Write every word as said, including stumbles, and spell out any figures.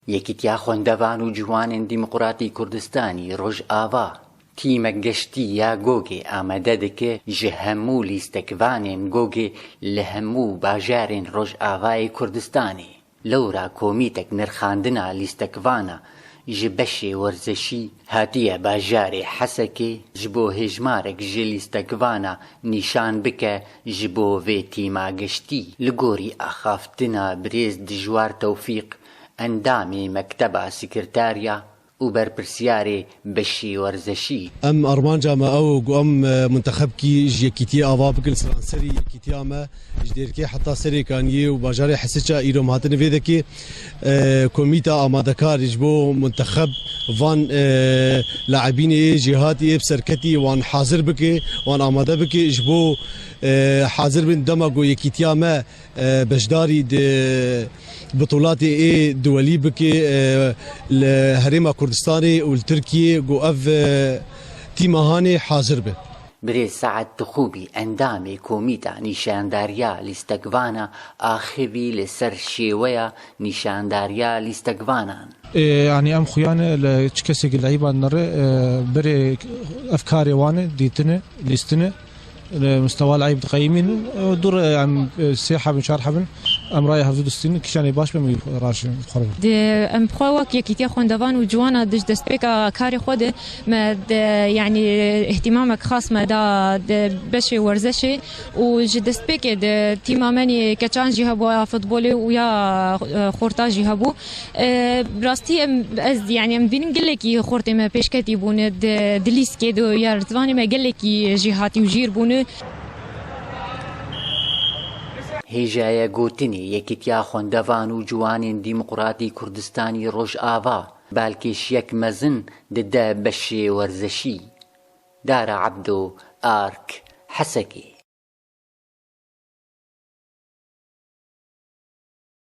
Yekîtiya Xwendevan û Ciwanên Demokratî Kurdistanî Rojava tîmek geştî ya Gogê amade dike ji hemû lîstekvanên Gogê li hemû bajarên Rojavayê Kurdistanê. Lewra komîtek nirxandina lîstekvana ji beşê werzeşî hatiye bajarê Hesekê ji bo hêjmarek ji lîstekvana nîşan bike ji bo vê tîma geştî. Li gorî axaftina birêz Dijwar Tewfîq, endamê Mekteba Sekreterya û berpirsiyarê beşê werzeşî. Em armanca me ew ku em, e, muntexebkî ji yekîtiyê ava bikin, seranserî yekîtiya me ji Dêrikê heta Serê Kaniyê û bajarê Hesiça îro em hatine vê dekê. E, komîta amadekar ji bo muntexeb van, e, laibînê yê jêhatî yê bi serketî wan hazir bike, wan amade bike ji bo, e, hazir bin dema ku yekîtiya me e, beşdarî di bitolatê ê duwelî bike, e, li Herêma Kurdistanê û li Tirkiyê ku ev, e, tîma hanê hazir be. Birêz Saet Tixûbî, endamê Komîta Nîşandariya Lîstekvana axivî li ser şêweya nîşandariya lîstekvanan. Ê, yanî em xuya ne li çi kesekî li eyban nere, e, berê ev karê wan e, dîtine, lîstine. Li mistewa li eyb diqeyimînin. E, dur, e, em, e, sê hebin, çar hebin, em raya hevdû distînin, kîjanê baş be, em raşin xwe re. Di, em xwe wek Yekîtiya Xwendevan û Ciwana di ji destpêka karê xwe de me de, yanî, îhtimamek xas me da di beşê werzeşê û ji destpêkê de tîma menî keçan jî hebû, ya futbolê û ya, e, xorta jî hebû. E, rastî em, ez, yanî, em dibînin gelekî xortê me pêşketî bûne di, di lîskê de, ya zivanê me gelekî jêhatî û jêr bûne. Hêjaya gotinê Yekîtiya Xwendevan û Ciwanên Demokratî Kurdistanî Rojava balkêşiyek mezin dide beşê werzeşî. Dara Ebdo, Ark, Hesekê.